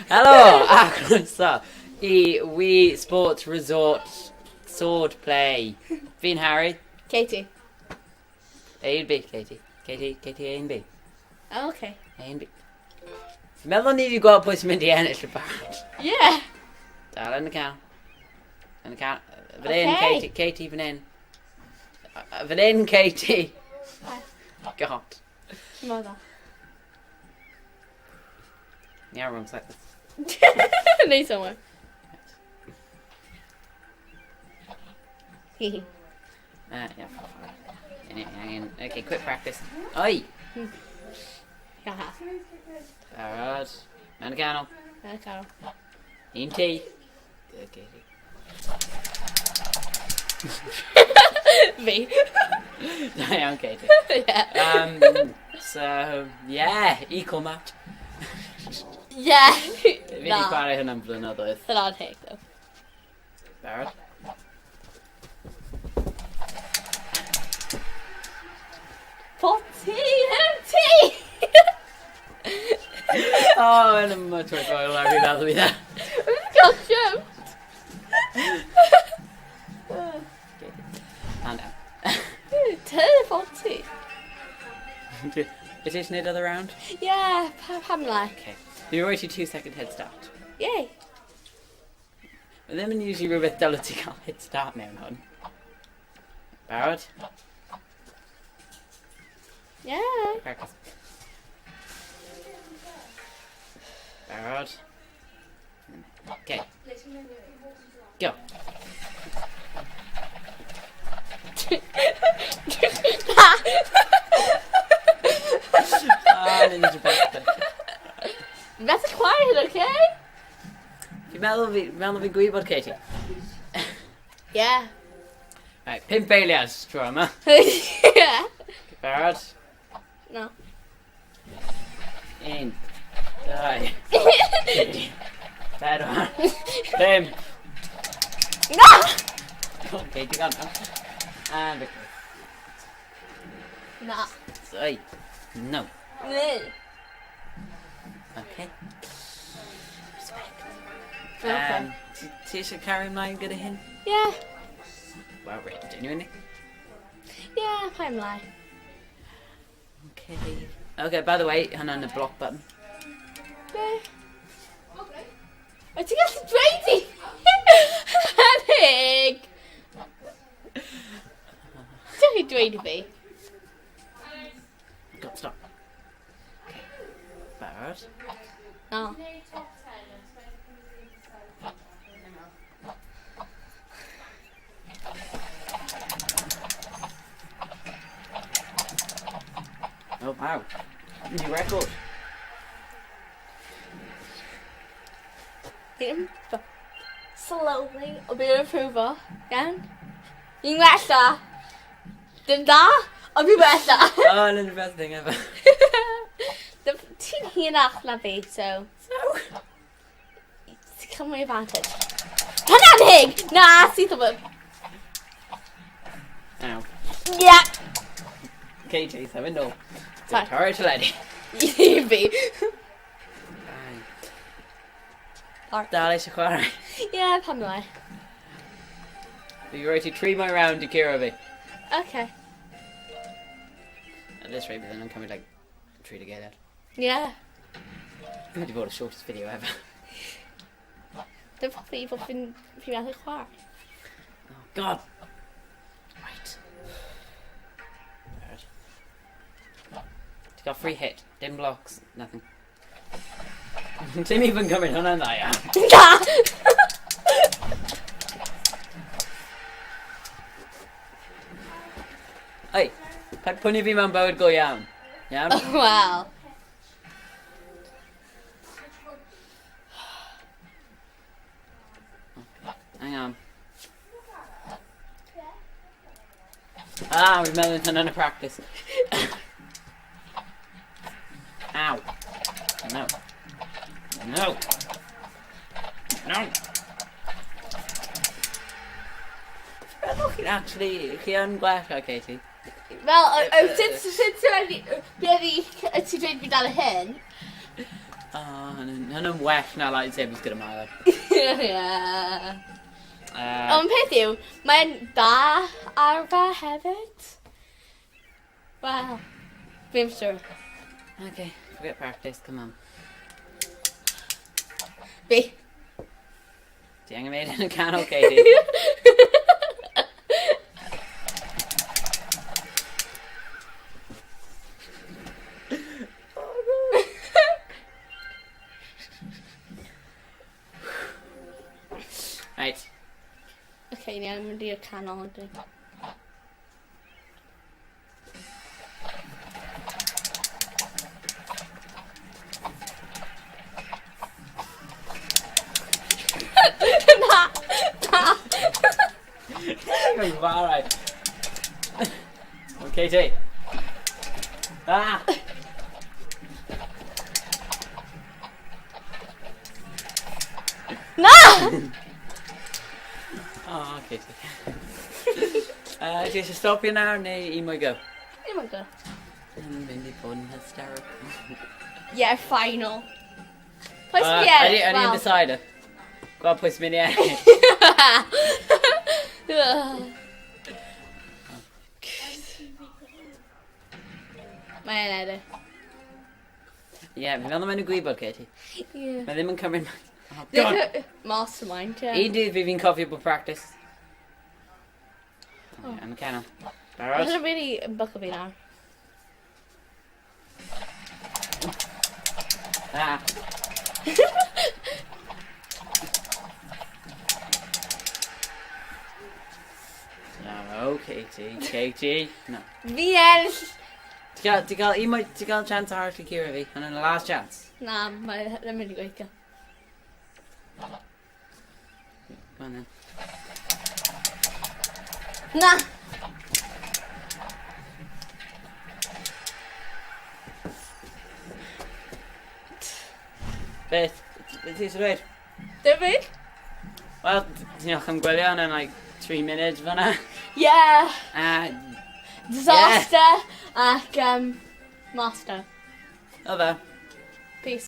Helo a chroeso i Wii Sports Resort Sword Play. Fi'n Harry. Katie. A and B, Katie. Katie, Katie, A and B. Oh, okay. A and B. Fi'n meddwl ni wedi gweld pwy sy'n mynd i ennill y barod. Yeah. Dal yn y can. Yn y can. Fan hyn, Okay. Katie, Katie, fan hyn. Fan hyn, Katie. God. Mor dda. Yeah, wrong side. Neu somewhere. Yeah. Okay, quick practice. Oi! Haha. Barod. Mewn y ganol. Mewn y canol. Un T. Good, Katie. Fi. Da iawn, Katie. Yeah. So, yeah, equal match. Yeah. Fi wedi Na. chwarae hwn am blynyddoedd. Hynna'n teg, though. Barod? Potty empty! Oh, yn y much more foil ar fi'n meddwl fi dda. We've got jumped! Hand down. Turn potty. Is this another round? Yeah, pam lai. Okay. Fi roi ti 2 second head start. Yay. Mae ddim yn usually rhywbeth dylai ti cael head start mewn hwn. Barod? Yeah. Practice. Barod? Okay. Go. Ah, ninja best. That's quiet, okay? Fi'n meddwl fi'n gwybod, Katie. Yeah. Right, 5 eiliad tro yma. Yeah. Barod? No. 1, 2, 3, 4, 5. No! Okay, digon now. And victory. Na. Sorry. No. No. Okay. Respect. Okay. Ti eisiau cario ymlaen gyda hyn? Yeah. Well, really, genuinely. Yeah, pa'n ymlaen. Okay. Okay, by the way, hwnna'n y block button. Be? Wyt ti'n gallu dweud i? Henig! Ti'n gallu dweud i fi? Go, stop. Okay. Barod? No. Oh, wow. New record. Slowly, o bydd yn improvo. Iawn? Fi'n wella. Dim da, ond fi'n wella. Oh, that's the best thing ever. Ti'n hynach na fi, so... So? Ti'n cael mwy advantage. Hynna'n hig! Na, sydd ddim yn... Ow. Yeah. Katie, seven no. Sorry. Torri teledu. I fi. Sorry. Dal eisiau chwarae. Yeah, pam lai. Fi roi ti 3 mwy round i curo fi. Okay. At this rate, bydd nhw'n cymryd like 3 to get it. Yeah. Wedi bod y shortest video ever. Dim probably bod fi'n fi methu chwarae. Oh, God. Right. Barod. Ti'n cael free hit. Dim blocks. Nothing. Ti'n even cymryd hwnna'n dda iawn. Na! Oi, paid pwni fi mewn bywyd go iawn. Iawn? Wel. Hang on. Ah, we've meddwl hwnna'n y practice. Ow. No. No. No. Feddwl chi'n actually, chi yn gwella, Katie? Wel, since ti wedi, ti dweud fi dal y hyn. Oh, hynny'n well na lightsabers gyda Milo. Yeah. Ond peth yw, mae'n da ar fe hefyd. Wel, fi'n siŵr. Okay, forget practice, come on. Fi. Ti angen mynd yn y canol, Katie. Right. Okay, ni angen mynd i'r canol ydy. Na! Na! Mae'n chwarae. O, Katie. Ah! Na! Oh, Katie. Ti eisiau stopio nawr neu un mwy go? Un mwy go. Yn mynd i bod yn hysterical. Yeah, final. Pwy sy'n mynd i ennill? Ydy yn decider. Gweld pwy sy'n mynd i ennill. Mae'n edrych. Ie, yeah, fi'n meddwl mae'n gwybod, Katie. Yeah. Mae ddim yn cymryd... Oh, God. Mastermind, yeah. Un dydd fi fi'n cofio bod practice. Oh. Yn y canol. Barod? Mae'n really bychan fi nawr. Ah. No, Katie, Katie. No. Fi ennill! Ti gael, un mwy, ti gael chance arall i curo fi? Hwna'n y last chance. Na, mae ddim mynd i gweithio. Go on then. Na! Beth? Beth ti eisiau dweud? Dim byd? Wel, diolch am gwylio hwnna'n like 3 minutes fyna. Yeah! A Disaster ac master. Oedd e.